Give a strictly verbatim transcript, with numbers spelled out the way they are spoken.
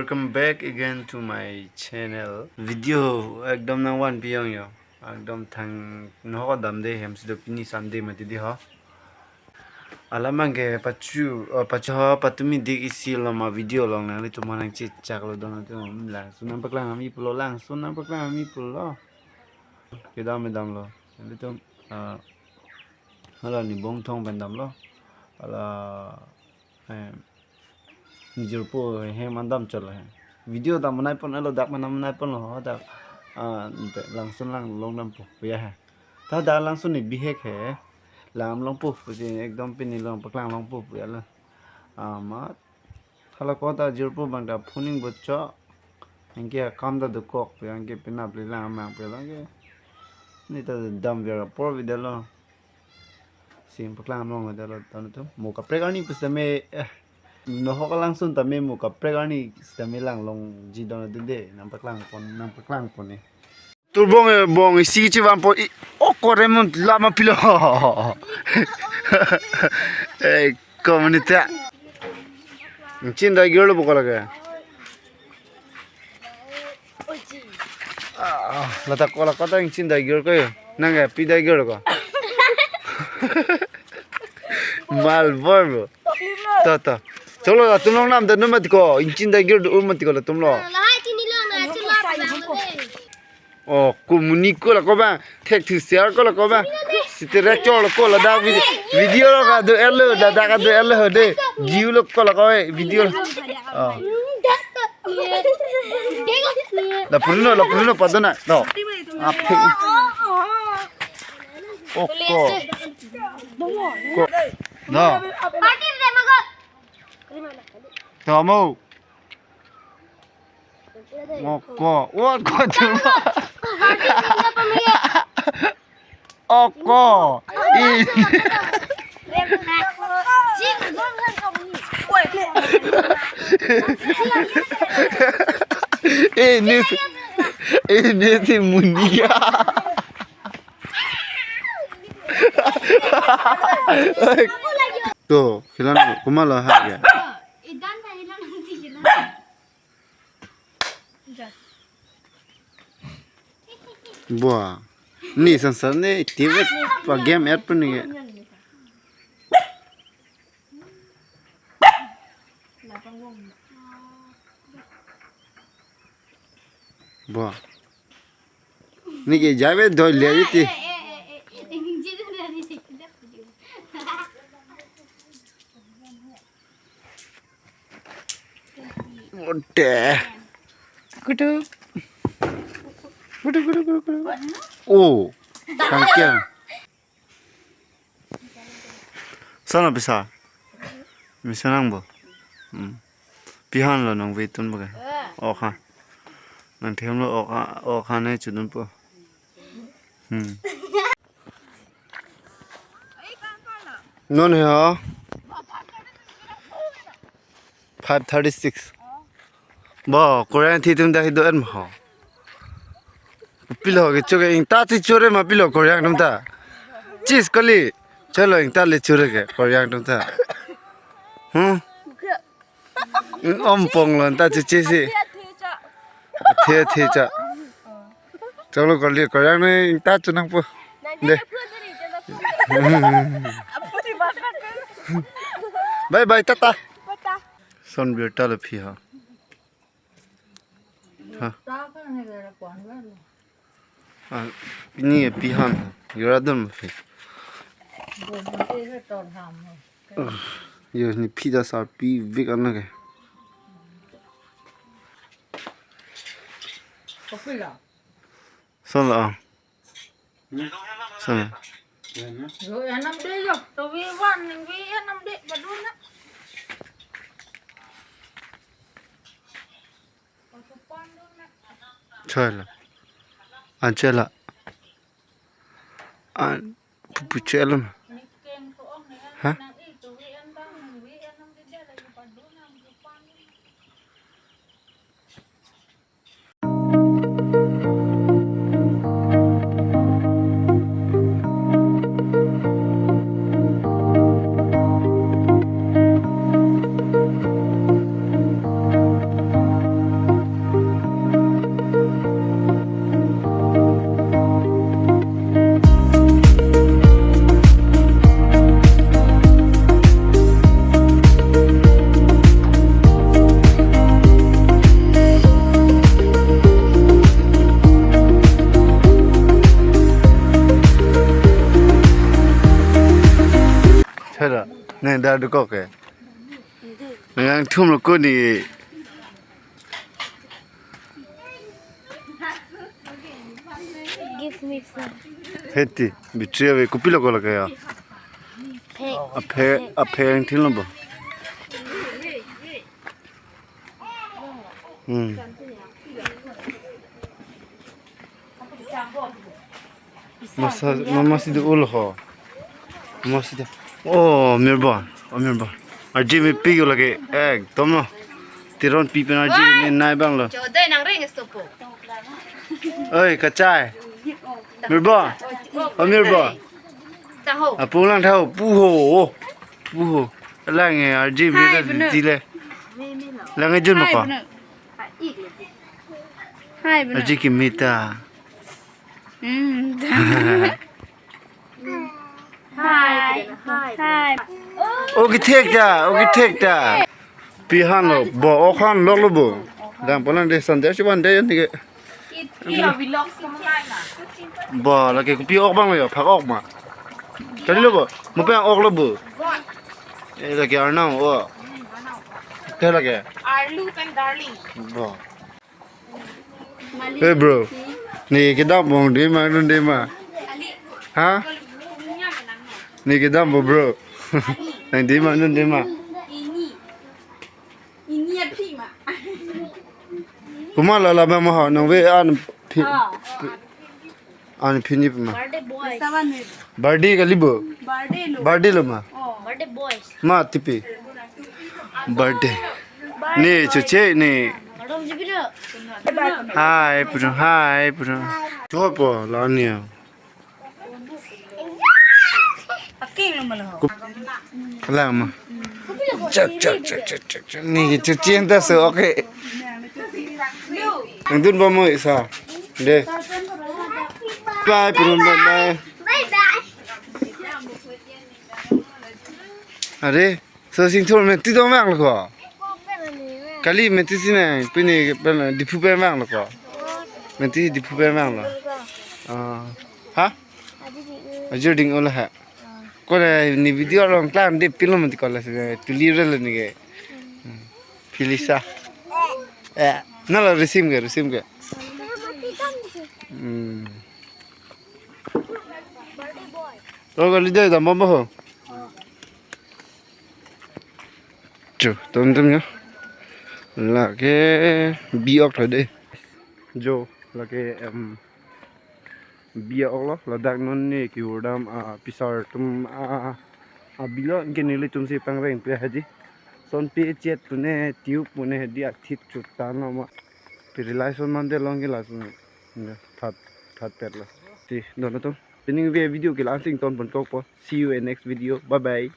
Welcome back again to my channel. Video ekdom nangvanpi yong yo. Ekdom thang nohok damde hem si do, pini Sunday mati di ho. Alamang ke pachu, oh, pachu ho, patumi dik isi lo ma video along nanglitum aphan nangchechak lo don atum, langsun nangpaklang ami pulo, langsun nangpaklang ami pulo. Kedam kedam lo. Nanglitum, ah, hala Nibongthong pen damlo. Hala, eh, nijor po hem andam cholo he. Video ta manai pon lo, dak mana manai pon lo, dak, ah, dak langsun lang long dampo puya he. Ta dak langsun ni bihek he. Lang long po pusi ekdom pini long paklang long po puya lo. Amat. Hala kota jirpo bang ta phuning bocho. Anke akam ta dokok puya, anke penap le lang amang puya lo anke. Neta dam ver apor video lo. Sim paklang long video lo, tanu tu. Mo kaprek arni pusitame, eh, nohok langsun tame mo kaprek arni sitame lang longji don dunde, nangpaklang pon, nangpaklang pon ni. Turbong, eh, bong isi chevangpo, i, o kore mon lama pilo. Eh, komunita. Ingchin dai girl bo kola ke. Ah, lata kola kota ingchin dai girl ko yo. Nang ke pi dai girl ko. Malbor bo. To, to. Cholo, latum long nam dan mati ko. Ingchin dai girl do mati ko latum lo. Lahai chini lo na chula pa bang de. Oh, komuni ko la ko ba. Thek thu share ko la ko ba. Sitera cholo ko la dak video, video lo ka do elo, da da ka do elo de. View lo ko la ko, eh, video lo. Oh. La puno, la puno padona. No. Ape. Oko. Ko. No. Tamo. Oko. Oko cuma. Oko. I. Ini si, ini si Munia. To, kilan kumalo ha ya. Bua. Ni sansar ni tiwek pa game et pun ni. Bua. Ni ke jabe doi le iti. Ote. Kudu. Kudu, kudu, kudu, kudu. Oh. Tangkiang. Sana pisa. Misa nang bo. Hmm. Pihan lo nang vetun bo ke. Okha. Nang them lo okha, okha ne chudun po. Hmm. Non he ho. Five thirty-six. Bo, Korean thi tum ta hi do en ho. Pilo ke choke ingta thi chore ma pilo Korean tum ta. Chis kali. Cholo ingta le chore ke Korean tum ta. Hmm? Om pong lo ta chi chi si. Athe athe cha. Cholo kali Korean ne ingta chunang po. De. Bye bye, tata. Son birta lo phi ha. Ha. Ah, ini ya pihan. Yura dum phi. Ah, yo ni phi da sar pi vik an ke. Son la. Son la. Yo, anam de yo. To wi wan, wi anam de, baduna. Choi la. An choi la. An pupu choi la. Ha? Thera, ne da dukok ke. Nang thum lo ko ni. Give me phone. Heti, battery ave, kopi lo ko lake ya. Phe. Aphe, aphe angthil lo bo. Hmm. Masa, mama si do ul ho. Mama si do. Oh, Mirbo. Oh, Mirbo. Arje mepi ko lake. Ekdom lo. Teron pi pen arje me nai bang lo. Chodai nang ring stopo. Oi, kachai. Mirbo. Oh, Mirbo. Taho. Apung lang taho. Puho. Puho. Lang eh, arje me Hai, ta bener. Dile. Lang eh jun Hai, mako. Bener. Hai, bener. Arje ke mita. Hmm. Hai. Hai. Oh, kethek ta, oh, kethek ta. Pi han lo, bo, ok han lok lo bo. Dam polan de san de si wan de ni ke. Bo, lake kopi ok bang lo ya, phak ok ma. Kali lo bo, mo pe ok lo bo. Eh, lake arnam, oh. Te lake. Arlu pen darling. Bo. Hey bro, ne kedam bong de ma, dun de ma. Ha? Ne kedam bo bro. Nang de ma, dun de ma. Ini. Ini ya pi ma. Kuma la la ma ma ha, nang ve an pi. Ah. An pini ma. Birthday boys. Sawan me. Birthday kali bo. Birthday lo. Birthday lo ma. Oh. Birthday boys. Ma tipi. Birthday. Ne chuche ne. Madam jibi lo. Hi bro, hi bro. Chupo la ne. Aking lo malo. Lang ma. Chak, chak, chak, chak, chak, chak. Ni chuche ta so, okay. Nang dun bo mo isa. De. Bye, bye, bye, bye. Are, so sing thur me ti dong vang lo ko. Kali me ti sine, pini pen Diphu pen vang lo ko. Me ti Diphu pen vang lo. Ah. Ha? Ajir ding ola ha. Ko le ni video along tlang de pilo mati ko le se tuli re le ni ke. Hmm. Philisa. Eh, na la resim ke, resim ke. Hmm. To kali de dam bom ho. Chu, tom tom ya. Lake bi ok tha de. Jo, lake em bi ok lo, ladak non ne kevurdam a pisar atum a a bilo ke nelitum si pangreng pe haji. Son pe chet pune tube pune hadi athit chutan lo ma. Pi rilai son mande long ke la son. That that that lo. Ti don atum. Pining ve video ke la sing ton pon kok po. See you in next video. Bye bye.